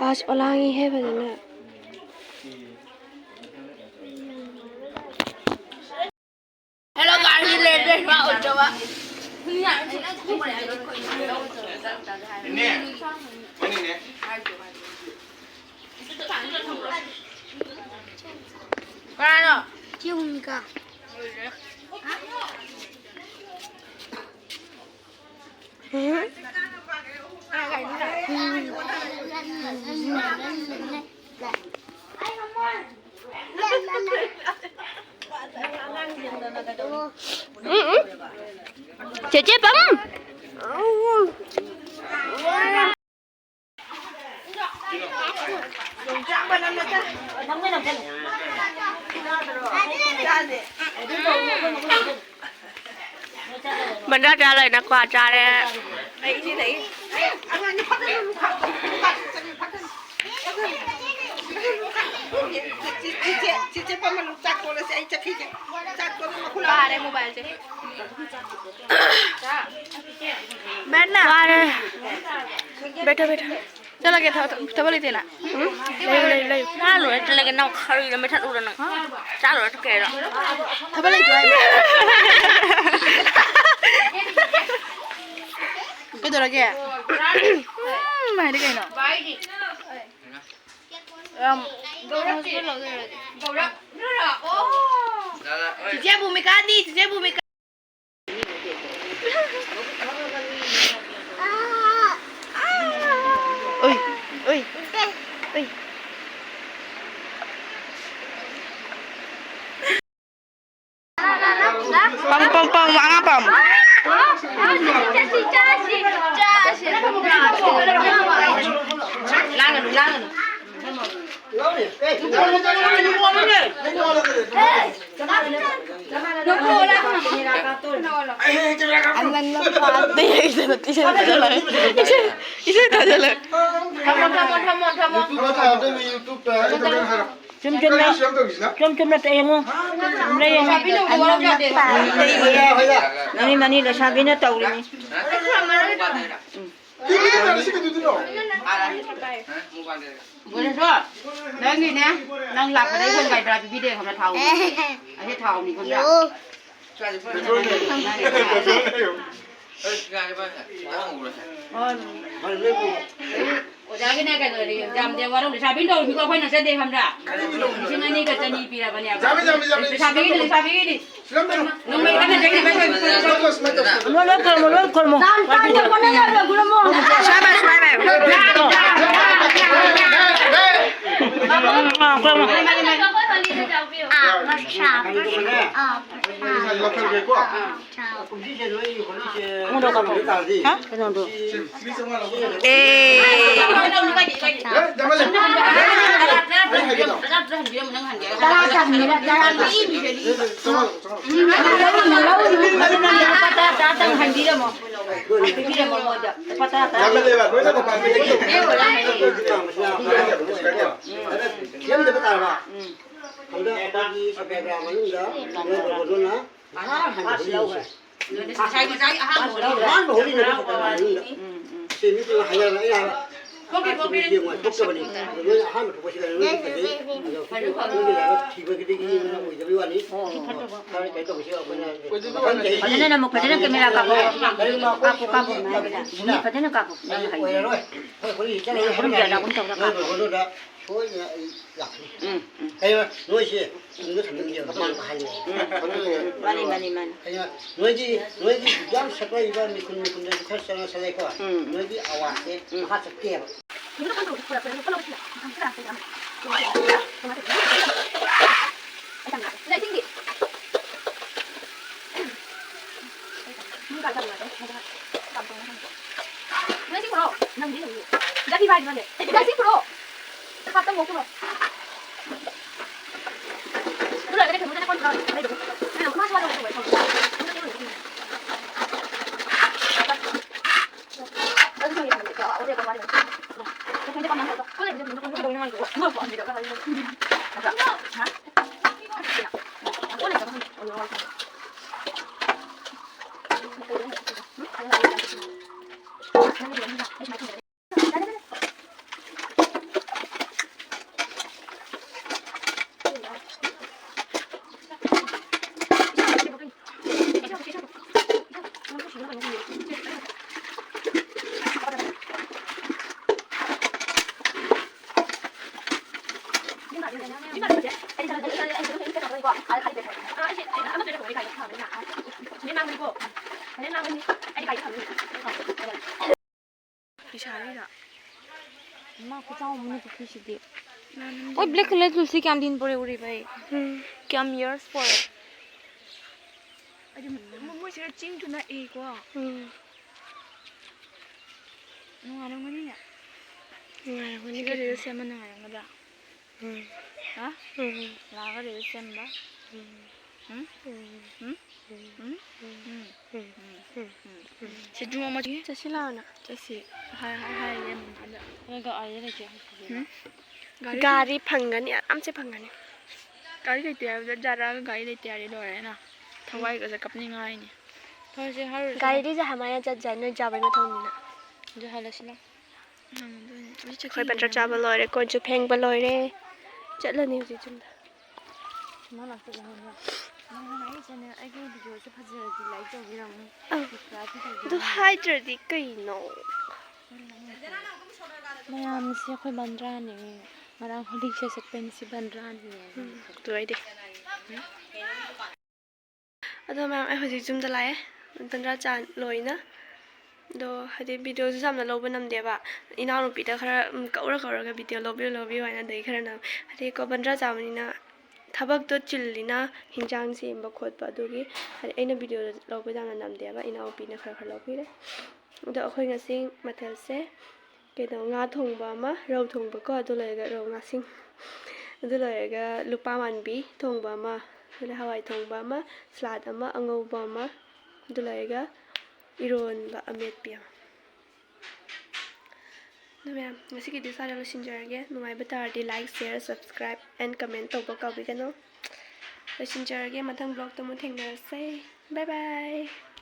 ꯑꯁ, ꯑꯣꯂꯥꯡꯉꯤꯍꯦ ꯐꯖꯅ꯫ Hello guys, latest ꯋꯥ ꯑꯣꯏꯖꯕ꯫ ꯀꯅꯥꯅꯣ? ꯆꯦ ꯚꯨꯃꯤꯀꯥ꯫ ꯎꯝ, ꯎꯝ꯫ ꯆꯦꯆꯦ ꯄꯝ꯫ ꯕꯟꯗꯥ ꯆꯥ ꯂꯩꯅ ꯀ꯭ꯋꯥ ꯆꯥꯔꯦ꯫ ꯑꯩ ꯏꯅꯦ ꯂꯩ꯫ ꯑꯉꯥꯡꯅꯤ ꯐꯖꯅ ꯂꯨꯈꯥꯛ-, ꯂꯨꯈꯥꯛ-, ꯂꯨꯈꯥꯛ-, ꯂꯨꯈꯥꯛ-, ꯆꯤꯆꯦ, ꯆꯤꯆꯦ ꯄꯝꯃ ꯆꯥꯛ ꯀꯣꯜꯂꯁꯦ, ꯑꯩ ꯆꯠꯈꯤꯒꯦ꯫ ꯆꯥꯛ ꯀꯣꯜꯂ ꯃꯈꯨꯠ ꯂꯥꯝꯃꯦ꯫ ꯄꯥꯔꯦ ꯃꯣꯕꯥꯏꯜꯁꯦ꯫ ꯕꯦꯠꯅ꯫ ꯋꯥꯔꯦ꯫ ꯕꯦꯊꯣ, ꯕꯦꯊꯣ꯫ ꯆꯠꯂꯒꯦ, ꯊ-, ꯊ-, ꯊꯕꯛ ꯂꯩꯇꯦꯅ꯫ ꯎꯝ? ꯂꯩꯌꯨ, ꯂꯩꯌꯨ, ꯂꯩꯌꯨ꯫ ꯆꯥ ꯂꯣꯏꯔ ꯆꯠꯂꯒꯦ, ꯅꯪ ꯈꯔꯤꯗꯣ ꯃꯦꯠꯊꯠꯂꯨꯔ ꯅꯪ꯫ ꯆꯥ ꯂꯣꯏꯔ ꯆꯠꯀꯦ ꯍꯥꯏꯔꯣ? ꯊꯕꯛ ꯂꯩꯇ꯭ꯔꯣ ꯍꯥꯏꯕ? ꯀꯩꯗꯧꯔꯒꯦ? ꯎꯝ ꯍꯥꯏꯗꯤ ꯀꯩꯅꯣ? ꯌꯥꯝ ꯆꯤꯆꯦ ꯚꯨꯃꯤꯀꯥꯗꯤ, ꯆꯤꯆꯦ ꯚꯨꯃꯤꯀꯥ꯫ ꯑꯣꯏ, ꯑꯣꯏ, ꯑꯣꯏ꯫ ꯄꯝ, ꯄꯝ, ꯄꯝ, ꯑꯉꯥꯡ ꯄꯝ꯫ ꯆꯥꯁꯤ, ꯆꯥꯁꯤ, ꯆꯥꯁꯤ꯫ ꯂꯧꯅꯤ꯫ ꯑꯦ, ꯂꯧꯅꯤ, ꯂꯧꯅꯤ, ꯂꯧꯅꯤ, ꯂꯧꯅꯤ꯫ ꯑꯃꯟꯕ ꯄꯥꯝꯗꯦ꯫ ꯏꯁꯩ, ꯏꯁꯩ ꯊꯥꯖꯜꯂꯦ꯫ ꯊꯝꯃꯣ, ꯊꯝꯃꯣ, ꯊꯝꯃꯣ, ꯊꯝꯃꯣ꯫ YouTube-ꯇ ꯊꯥꯗꯣꯏꯅꯤ, YouTube-ꯇ꯫ ꯆꯨꯝ ꯆꯨꯝꯅ, ꯀꯩꯅꯣ ꯁꯤ ꯌꯥꯝ ꯇꯧꯔꯤꯁꯤꯅ? ꯆꯨꯝ ꯆꯨꯝꯅ ꯌꯦꯡꯉꯣ꯫ ꯆꯨꯝꯅ ꯌꯦꯡꯉꯣ꯫ ꯂꯩꯁꯥꯕꯤꯅ ꯍꯧꯖꯤꯛ ꯋꯥꯔꯧ ꯌꯥꯗꯦ꯫ ꯍꯣꯏꯗ, ꯍꯣꯏꯗ꯫ ꯃꯥꯅꯤ, ꯃꯥꯅꯤ, ꯂꯩꯁꯥꯕꯤꯅ ꯇꯧꯔꯤꯅꯤ꯫ ꯎꯝ꯫ ꯏꯃꯥꯟꯅꯕꯤ ꯁꯤ ꯀꯩꯗꯧꯗꯣꯏꯅꯣ? ꯕꯣꯂꯦꯁꯣꯔ, ꯅꯪꯒꯤꯅꯦ, ꯅꯪ ꯂꯥꯛꯄꯗ ꯑꯩꯈꯣꯏ ꯒꯥꯔꯤ ꯚꯔꯥ ꯄꯤꯕꯤꯗꯦ ꯈꯪꯕ꯭ꯔꯥ? ꯊꯥꯎ꯫ ꯑꯁꯤ ꯊꯥꯎꯅꯤ ꯈꯪꯕ꯭ꯔꯥ? ꯌꯣ꯫ ꯄꯦꯇ꯭ꯔꯣꯜꯅꯦ꯫ ꯄꯦꯇ꯭ꯔꯣꯜꯅꯦ꯫ ꯑꯣꯖꯥꯒꯤꯅꯦ ꯀꯩꯅꯣꯗꯤ ꯌꯥꯝꯗꯦ, ꯋꯥꯔꯧ ꯂꯩꯁꯥꯕꯤꯅ ꯇꯧꯔꯤꯕꯀꯣ, ꯑꯩꯈꯣꯏꯅ ꯆꯠꯇꯦ ꯈꯪꯕ꯭ꯔꯥ? ꯂꯤꯁꯤꯡ ꯑꯅꯤꯒ ꯆꯅꯤ ꯄꯤꯔꯕꯅꯦꯕ꯫ ꯌꯥꯝꯃꯤ, ꯌꯥꯝꯃꯤ, ꯌꯥꯝꯃꯤ꯫ ꯂꯩꯁꯥꯕꯤꯒꯤꯗꯤ, ꯂꯩꯁꯥꯕꯤꯒꯤꯗꯤ꯫ ꯁꯨꯃꯥꯏꯅ ꯇꯧꯁꯤ, ꯁꯨꯃꯥꯏꯅ ꯇꯧꯁꯤ꯫ ꯂꯣꯏ, ꯂꯣꯏ ꯈꯨꯔꯨꯝꯃꯣ, ꯂꯣꯏ ꯈꯨꯔꯨꯝꯃꯣ꯫ ꯁꯥꯕꯥꯁ, ꯁꯨꯃꯥꯏꯅ, ꯁꯨꯃꯥꯏꯅ꯫ ꯈꯨꯔꯨꯝꯃꯣ, ꯈꯨꯔꯨꯝꯃꯣ꯫ ꯑꯥ, ꯄ꯭ꯔꯁꯥꯗ, ꯄ꯭ꯔꯁꯥꯗ꯫ ꯑꯥ, ꯄ꯭ꯔꯁꯥꯗ꯫ ꯂꯧꯁꯜꯂꯒꯦꯀꯣ꯫ ꯀꯩꯅꯣꯗꯣ꯫ ꯑꯦ꯫ ꯁꯦꯝꯗꯕ ꯇꯥꯔꯕ? ꯎꯝ꯫ ꯍꯟꯗꯛ ꯑꯩꯈꯣꯏꯒꯤ ꯁꯦꯀꯦꯟꯗ꯭ꯔ ꯃꯅꯨꯡꯗ ꯅꯣꯏ ꯕꯣꯔꯗꯨꯅ ꯑꯍꯥꯟꯕ ꯍꯧꯔꯤꯁꯦ꯫ ꯉꯁꯥꯏ, ꯉꯁꯥꯏ ꯑꯍꯥꯟꯕ ꯍꯧꯔꯤꯅꯦ꯫ ꯑꯍꯥꯟꯕ ꯍꯧꯔꯤꯅꯦ ꯑꯩꯈꯣꯏ ꯁꯦꯀꯦꯟꯗ꯭ꯔ ꯃꯅꯨꯡꯗ꯫ ꯁꯤ ꯃꯤ ꯄꯨꯟꯅ ꯍꯥꯏꯅꯔꯒ ꯑꯩꯅ ꯍꯥꯏꯕ, ꯊꯣꯛꯇꯦ, ꯊꯣꯛꯇꯦ꯫ ꯌꯦꯡꯉꯣ, ꯊꯣꯛꯇꯕꯅꯤ꯫ ꯑꯗꯣ ꯅꯣꯏꯅ ꯑꯍꯥꯟꯕ ꯊꯣꯛꯄꯁꯤꯗ ꯅꯣꯏꯅ ꯐꯖꯩ꯫ ꯑꯗꯣ ꯅꯣꯏꯒꯤ ꯂꯥꯏꯕꯛ ꯊꯤꯕꯒꯤꯗꯒꯤ ꯅꯣꯏꯅ ꯑꯣꯏꯗꯕꯩ ꯋꯥꯅꯤ꯫ ꯈꯔ ꯀꯩꯅꯣ ꯇꯧꯕꯁꯤꯗ ꯑꯩꯈꯣꯏꯅ ꯃꯊꯪ ꯆꯍꯤꯗꯤ ꯐꯖꯅ ꯑꯃꯨꯛ ꯐꯖꯅ ꯀꯦꯃꯦꯔꯥ ꯀꯥꯞꯄꯣ꯫ ꯀꯥꯞꯄꯣ, ꯀꯥꯞꯄꯣ, ꯃꯥ ꯍꯥꯏꯕꯗ꯫ ꯃꯤ ꯐꯖꯅ ꯀꯥꯞꯄꯣ, ꯅꯪ ꯍꯥꯏꯗꯣ꯫ ꯑꯣꯏꯔꯔꯣꯏ꯫ ꯑꯩꯈꯣꯏ ꯈꯨꯟꯒꯤ ꯆꯠꯂꯔꯣꯏ꯫ ꯈꯨꯔꯨꯝ ꯌꯥꯅ ꯑꯗꯨꯝ ꯇꯧꯔꯒ ꯅꯣꯏ ꯀꯥꯞꯄꯣ꯫ ꯕꯣꯔꯗꯨꯗ ꯁꯣꯏꯗꯅ ꯑꯩ ꯂꯥꯛꯀꯅꯤ꯫ ꯎꯝ, ꯎꯝ꯫ ꯀꯩꯅꯣ ꯅꯣꯏꯁꯦ ꯇꯨꯡꯗ ꯊꯝꯖꯤꯟꯒꯦ, ꯃꯃꯥꯡꯗ ꯍꯥꯏꯅꯤ꯫ ꯎꯝ, ꯎꯝ, ꯎꯝ꯫ ꯃꯥꯅꯤ, ꯃꯥꯅꯤ, ꯃꯥꯅꯤ꯫ ꯀꯩꯅꯣ ꯅꯣꯏꯒꯤ, ꯅꯣꯏꯒꯤ ꯌꯥꯝ ꯁꯛꯂꯛꯏꯕ ꯃꯤꯈꯨꯟ, ꯃꯤꯈꯨꯟꯗꯁꯨ ꯈꯔ ꯆꯪꯉ ꯆꯠꯂꯦꯀꯣ꯫ ꯎꯝ, ꯎꯝ꯫ ꯅꯣꯏꯒꯤ ꯑꯋꯥꯖꯁꯦ ꯎꯝ꯫ ꯃꯈꯥ ꯆꯠꯇꯦꯕ꯫ ꯅꯣꯏ ꯁꯤ ꯄꯨꯔꯛꯑꯣ꯫ ꯅꯪꯗꯤ ꯂꯩꯌꯦ꯫ ꯑꯩ ꯃꯥꯏꯗꯨꯅꯅꯦ꯫ ꯏꯆꯥꯁꯤ ꯄꯨꯔꯛꯑꯣ꯫ ꯈꯥꯛꯇꯪ ꯉꯧꯊꯣꯛꯈ꯭ꯔꯣ꯫ ꯑꯗꯨ ꯂꯣꯏꯔꯒꯅꯦ ꯊꯝꯃꯣ, ꯅꯪ ꯀꯣꯟ ꯊꯝꯃꯣ꯫ ꯂꯩꯕꯅꯦ꯫ ꯑꯩꯅ ꯃꯥꯁꯨ ꯋꯥꯗꯧꯕ ꯇꯧꯋꯦ꯫ ꯑꯗꯨ ꯊꯝꯒꯦ, ꯊꯝꯒꯦ꯫ ꯀꯣꯟ ꯂꯩꯕꯅꯦ꯫ ꯀꯣꯟ ꯂꯩꯇ꯭ꯔꯕ ꯈꯪꯗꯦ꯫ ꯂꯩꯁꯥꯕꯤꯗ꯫ ꯏꯃꯥ ꯈꯨꯆꯥꯎ ꯑꯃꯅꯤ ꯄꯨꯈ꯭ꯔꯤꯁꯤꯗꯤ꯫ ꯃꯥꯅꯤ꯫ ꯑꯣ, black colour ꯇꯨꯜꯁꯤ ꯀꯌꯥꯝ ꯗꯤꯟ ꯄꯣꯔꯦ ꯎꯔꯤꯕ ꯑꯩ? ꯎꯝ꯫ ꯀꯌꯥꯝ years ꯄꯣꯔꯦ? ꯑꯗꯨ ꯃꯣꯏꯁꯦ ꯆꯤꯡꯗꯨ ꯅꯛꯑꯦꯀꯣ꯫ ꯎꯝ꯫ ꯅꯨꯡꯉꯥꯏꯔꯝꯒꯅꯤꯅꯦ꯫ ꯅꯨꯡꯉꯥꯏꯔꯝꯒꯅꯤ ꯁꯤꯗ ꯀꯩꯅꯣ꯫ Reel ꯁꯦꯝꯕ ꯅꯨꯡꯉꯥꯏꯔꯝꯒꯗ꯭ꯔꯥ? ꯎꯝ꯫ ꯍꯥ? ꯎꯝ꯫ ꯂꯥꯛꯑꯒ reel ꯁꯦꯝꯕ? ꯎꯝ꯫ ꯎꯝ? ꯎꯝ꯫ ꯎꯝ? ꯎꯝ꯫ ꯎꯝ꯫ ꯎꯝ꯫ ꯎꯝ꯫ ꯎꯝ꯫ ꯎꯝ꯫ ꯁꯤ ꯗ꯭ꯔꯨꯝ ꯑꯃ ꯆꯠꯁꯤ ꯂꯥꯛꯑꯣꯅ꯫ ꯆꯠꯁꯤ꯫ ꯍꯥꯏ-, ꯍꯥꯏ-, ꯍꯥꯏꯒꯦ ꯃꯃꯥꯗ꯫ ꯅꯣꯏ ꯒꯥꯔꯤꯗ ꯂꯩꯇꯦ ꯍꯥꯏꯁꯤꯗꯤ꯫ ꯎꯝ? ꯒꯥꯔꯤ ꯒꯥꯔꯤ ꯐꯪꯒꯅꯤ, ꯑꯔꯥꯝꯁꯦ ꯐꯪꯒꯅꯤ꯫ ꯒꯥꯔꯤ ꯂꯩꯇꯦ ꯍꯥꯏꯕꯗ ꯖꯥꯔꯛꯑꯒ ꯒꯥꯔꯤ ꯂꯩꯇꯦ ꯍꯥꯏꯔꯗꯤ ꯂꯣꯏꯔꯦꯅ꯫ ꯊꯋꯥꯏꯒꯁꯦ ꯀꯞꯅꯤꯡꯉꯥꯏꯅꯤ꯫ ꯐꯔꯦꯁꯦ, ꯍꯥꯏꯔꯨꯔꯁꯤ꯫ ꯒꯥꯔꯤꯗꯤ ꯖꯍꯥꯃꯥꯏꯅ ꯆꯠ ꯌꯥꯏ, ꯅꯣꯏ ꯆꯥꯕꯩ ꯃꯊꯧꯅꯤꯅ꯫ ꯑꯗꯨ ꯍꯜꯂꯁꯤ ꯂꯥꯎ꯫ ꯎꯝ, ꯑꯗꯨꯅꯤ꯫ ꯍꯧꯖꯤꯛ ꯑꯩꯈꯣꯏ ꯆꯠꯈꯤꯒꯦ ꯕꯇꯔ ꯆꯥꯕ ꯅꯪ꯫ ꯂꯣꯏꯔꯦ, ꯀꯣꯟꯁꯨ ꯐꯦꯡꯕ ꯂꯣꯏꯔꯦ꯫ ꯆꯠꯂꯅꯤ ꯍꯧꯖꯤꯛ ꯌꯨꯝꯗ꯫ ꯃꯥ ꯂꯥꯛꯇꯣꯏꯔꯥ ꯈꯪꯗꯦ꯫ ꯅꯪ ꯅꯪ ꯑꯩ channel, ꯑꯩꯒꯤ video ꯁꯦ ꯐꯖꯔꯗꯤ like ꯇꯧꯕꯤꯔꯝꯃꯨ꯫ ꯑꯧ꯫ Subscribe ꯇꯤ ꯑꯗꯨ ꯇꯧꯕꯤꯔꯝꯃꯨ꯫ ꯍꯥꯏꯗ꯭ꯔꯗꯤ ꯀꯩꯅꯣ? ꯃꯌꯥꯝꯁꯦ ꯑꯩꯈꯣꯏ ꯕꯟꯗ꯭ꯔꯥꯅꯦ꯫ ꯉꯔꯥꯡ ꯍꯣꯂꯤ ꯏꯁꯩ ꯁꯛꯄꯩꯅꯦ ꯁꯤ ꯕꯟꯗ꯭ꯔꯥꯅꯦ꯫ ꯎꯝ, ꯑꯗꯨ ꯑꯩꯗꯤ꯫ ꯑꯗꯣ ꯃꯌꯥꯝ, ꯑꯩ ꯍꯧꯖꯤꯛ ꯌꯨꯝꯗ ꯂꯥꯛꯑꯦ꯫ ꯕꯟꯗ꯭ꯔꯥ ꯆꯥ ꯂꯣꯏꯅ꯫ ꯑꯗꯣ ꯍꯥꯏꯗꯤ video ꯁꯨ ꯌꯥꯝꯅ ꯂꯧꯕ ꯅꯝꯗꯦꯕ꯫ ꯏꯅꯥꯎꯅꯨꯄꯤꯗ ꯈꯔ, ꯎꯝ, ꯀꯧꯔ ꯀꯧꯔꯒ video ꯂꯧꯕꯤꯌꯨ, ꯂꯧꯕꯤꯌꯨ ꯍꯥꯏꯅ ꯑꯗꯩ ꯈꯔ ꯅꯝ-, ꯍꯥꯏꯗꯤ ꯀꯣ ꯕꯟꯗ꯭ꯔꯥ ꯆꯥꯕꯅꯤꯅ ꯊꯕꯛꯇꯣ ꯆꯤꯜꯂꯤꯅ ꯍꯤꯟꯖꯥꯡ ꯁꯦꯝꯕ ꯈꯣꯠꯄ ꯑꯗꯨꯒꯤ ꯍꯥꯏꯗꯤ ꯑꯩꯅ video ꯗꯣ ꯂꯧꯕ ꯌꯥꯝꯅ ꯅꯝꯗꯦꯕ꯫ ꯏꯅꯥꯎꯅꯨꯄꯤꯅ ꯈꯔ ꯈꯔ ꯂꯧꯕꯤꯔꯦ꯫ ꯑꯗꯣ ꯑꯩꯈꯣꯏ ꯉꯁꯤ ꯃꯊꯦꯜꯁꯦ ꯀꯩꯅꯣ, ꯉꯥ ꯊꯣꯡꯕ ꯑꯃ, ꯔꯧ ꯊꯣꯡꯕꯀꯣ, ꯑꯗꯨ ꯂꯣꯏꯔꯒ ꯔꯧ ꯉꯥꯁꯤꯡ, ꯑꯗꯨ ꯂꯣꯏꯔꯒ ꯂꯨꯄꯥ ꯃꯥꯟꯕꯤ ꯊꯣꯡꯕ ꯑꯃ, ꯑꯗꯨꯗ ꯍꯋꯥꯏ ꯊꯣꯡꯕ ꯑꯃ, ꯁꯂꯥꯗ ꯑꯃ, ꯑꯉꯧꯕ ꯑꯃ, ꯑꯗꯨ ꯂꯣꯏꯔꯒ ꯏꯔꯣꯟꯕ ꯑꯃꯦꯠꯄꯤ ꯑꯃ꯫ ꯑꯗꯨ ꯃꯌꯥꯝ, ꯉꯁꯤꯒꯤꯗꯤ ꯁ꯭ꯋꯥꯏꯗ ꯂꯣꯏꯁꯤꯟꯖꯔꯒꯦ꯫ ꯅꯨꯡꯉꯥꯏꯕ ꯇꯥꯔꯗꯤ like, share, subscribe and comment ꯇꯧꯕ ꯀꯥꯎꯕꯤꯒꯅꯨ꯫ ꯂꯣꯏꯁꯤꯟꯖꯔꯒꯦ, ꯃꯊꯪ vlogꯇ ꯑꯃꯨꯛ ꯊꯦꯡꯅꯔꯁꯦ꯫ Bye bye꯫